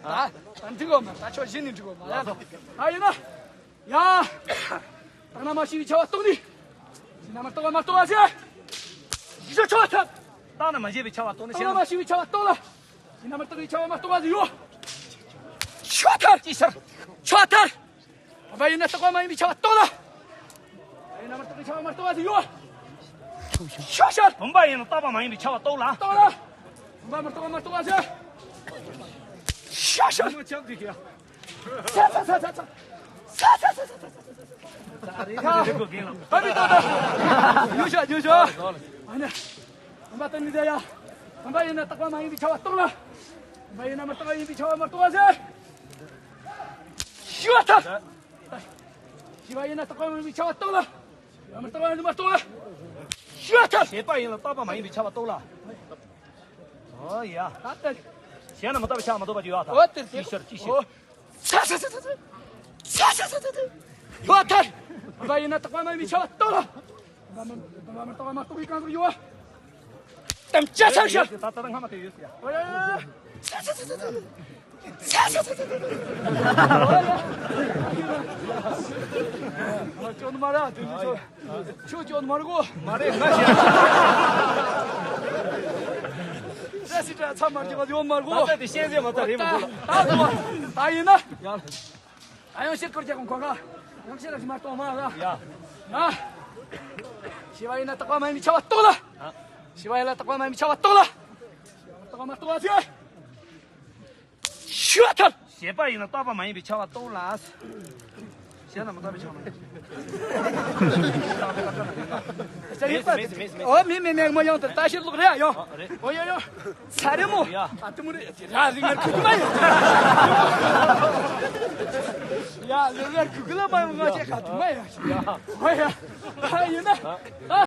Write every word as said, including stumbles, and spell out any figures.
ད་ད་འགྲིག་གོ་མ། ད་ཕྱོགས་གཞན་ནས་འགྲིག་གོ་མ། ཡ། ད་ཡིན་ན། ཡ། ད་ན་མ་ཤི་བའི་ཆ་བ་གཏོང་ནི། ཡིན་ན་མ་གཏོང་བ་མ་གཏོང་བ་ཟེར། ཡི་ཤོ་ཆོག་ཐལ། ད་ན་མ་ཤི་བའི་ཆ་བ་གཏོང་ནི། ད་ན་མ་ཤི་བའི་ཆ་བ་གཏོང་ལ། ཡིན་ན་མ་གཏོང་བའི་ཆ་བ་མ་གཏོང་བ་ཟེར་ཡོ། ཆོག་ཐལ། ཅི་ཤར། ཆོག་ཐལ། བུམ་པ་ཡིན་ན་རྟག་པ་མ་ཡིན་པའི་ཆ་བ་གཏོང་ལ། ཡིན་ན་མ་རྟག་པའི་ཆ་བ་མ་གཏོང་བ་ཟེར་ཡོ། ཤོག་ཤར། བུམ་པ་ཡིན་ན་རྟག་པ་མ་ཡིན་པའི་ཆ་བ་གཏོང་ལ། གཏོང་ལ། བུམ་པ་མ་རྟག་པ་མ་གཏོང་བ་ཟེར། ཤོག་ཤར། ཚ་ཚ་ཚ་ཚ་ཚ། ཚ་ཚ་ཚ་ཚ་ཚ། ད་མི་ཏོ་ད། ཉུ་ཤ་ཉུ་ཤ། ཨ་ནི། བུམ་པ་གཏོང་ནི་ཟེར་ཡ། བུམ་པ་ཡིན་ན་རྟག་པ་མ་ཡིན་པའི་ཆ་བ་གཏོང་ལ། བུམ་པ་ཡིན་ན་མ་རྟག་པ་ཡིན་པའི་ཆ་བ་མ་གཏོང་བ་ཟེར། ཤི་བ་ཐལ། ཤི་བ་ཡིན་ན་རྟག་པ་མ་ཡིན་པའི་ཆ་བ་གཏོང་ལ། ཡང་མ་རྟག་པ་ཡིན་ན་མ་གཏོང་ལ། ཤི་བ་ཐལ། བྱས་པ་ཡིན་ལ་རྟག་པ་མ་ཡིན་པའི་ཆ་བ་གཏོང་ལ། ཨོ་ཡ། ད་ལྟ། གཞན་ན་མ་རྟག་པའི་ཆ་བ་མ་གཏོང་བ་ཅིག་ཡོད་ཨ་ད། ཨོ་དེར་ཅི་ཤར་ཅི་ཤར། ཨོ། ཚ་ཚ་ཚ་ཚ་ཚ། ཚ་ཚ་ཚ་ཚ་ཚ། ཡོད་ཐལ། བུམ་པ་ཡིན་ན་རྟག་པ་མ་ཡིན་པའི་ཆ་བ་གཏོང་ལ། བུམ་པ་མ་རྟག་པ་མ་གཏོང་བའི་གང་ཟག་ཡོད་ཨ། དམ་བཅའ་ཚར་ཤར། ད་ད་ད་སྔ་མ་དེ་ཡོད་ཟེར་ཡ། ཨོ་ཡ་ཡ་ཡ། ཚ་ཚ་ཚ་ཚ་ཚ། ཚ་ཚ་ཚ་ཚ་ཚ། ཨོ་ཡ། ཅོ་ནུ་མ་ར་དུ་ཅོ། ཁྱོད་ཅོ་ནུ་མ་ར་གོ། མ་རེད་ང་ཞེ། ས་སི་ཏྲ་ཚ་མ་རྒྱབ་ཡོད་མ་ར་གོ། ད་ལྟ་དེ་ཤེས་ཟེར་མ་ད་རེད་མ་གོ་ལ། ད་ད་ད་ཡིན་ན། ཡ། ད་ཡང་ཤེས་སྐོར་རྒྱག་གོ་ག་ཡང་ཤེས་ར་ཞིག་མ་གཏོང་མ་ར། ཡ། ང་། ཤི་བ་ཡིན་ན་རྟག་པ་མ་ཡིན་པའི་ཆ་བ་གཏོང་ལ། ཤི་བ་ཡིན་ན་རྟག་པ་མ་ཡིན་པའི་ཆ་བ་གཏོང་ལ། རྟག་པ་མ་གཏོང་བ་ཟེར། ཤི་བ་ཐལ། བྱས་པ་ཡིན་ན་རྟག་པ་མ་ཡིན་པའི་ཆ་བ་གཏོང་ལ། བྱས་ན་མ་རྟག་པའི་ཆ་བ་མ་ཡིན། ཨོ་མེ་མེ་མེ་མོ་ཡང་དེར་ལྟ་ཤེར་ལོག་རེད་ཡང་། ཨོ་ཡ་ཡ། ཚ་རེ་མོ། ཡ། ཨ་ཏི་མོ་རེ་ར་རི་ངར་ཁུ་ཀི་མ་ཡ། ཡ་རི་ངར་ཁུ་ཀི་ལ་མ་ཡ་ང་ཅེ་ཁ་ཏི་མ་ཡ། ཨོ་ཡ། ཨ་ཡིན་ན། ཨ།